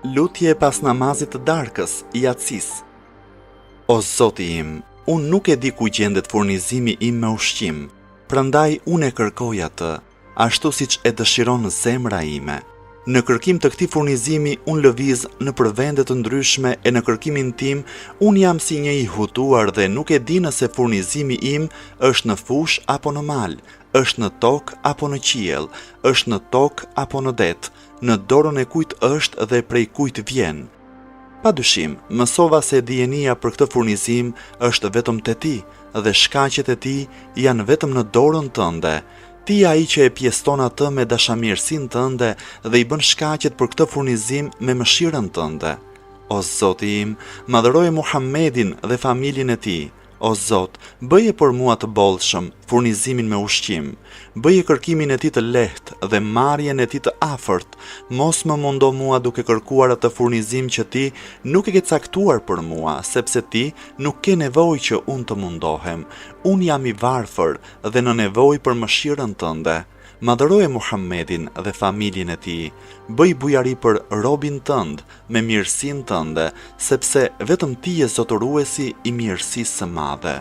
Lutje pas namazit të darkës, jacisë. O Zoti im, unë nuk e di ku gjendet furnizimi im me ushqim, prandaj unë e kërkoj atë, ashtu siç e dëshiron zemra ime. Në kërkim të këtij furnizimi unë lëviz nëpër vende të ndryshme e në kërkimin tim unë jam si një i hutuar dhe nuk e di nëse furnizimi im është në fushë apo në mal, është në tokë apo në qiell, është në tokë apo në det, në dorën e kujt është dhe prej kujt vjen. Pa dyshim, mësova se dijenia për këtë furnizim është vetëm te ti dhe shkaqet e tij janë vetëm në dorën tënde. Ti je ai që e pjesëton atë me dashamirësinë tënde dhe i bën shkaqet për këtë furnizim me mëshirën tënde. O Zoti im, madhëroje Muhammedin dhe familjen e tij. O Zot, bëje për mua të bollshëm furnizimin me ushqim, bëje kërkimin e tij të lehtë dhe marrjen e tij të afërt, mos më mundo mua duke kërkuar atë furnizim që ti nuk e ke caktuar për mua, sepse ti nuk ke nevojë që unë të mundohem. Unë jam i varfër dhe në nevojë për mëshirën tënde. Madhëroje Muhammedin dhe familjen e tij, bëj bujari për robin tënd me mirësinë tënde, sepse vetëm ti je zotëruesi i mirësisë së madhe.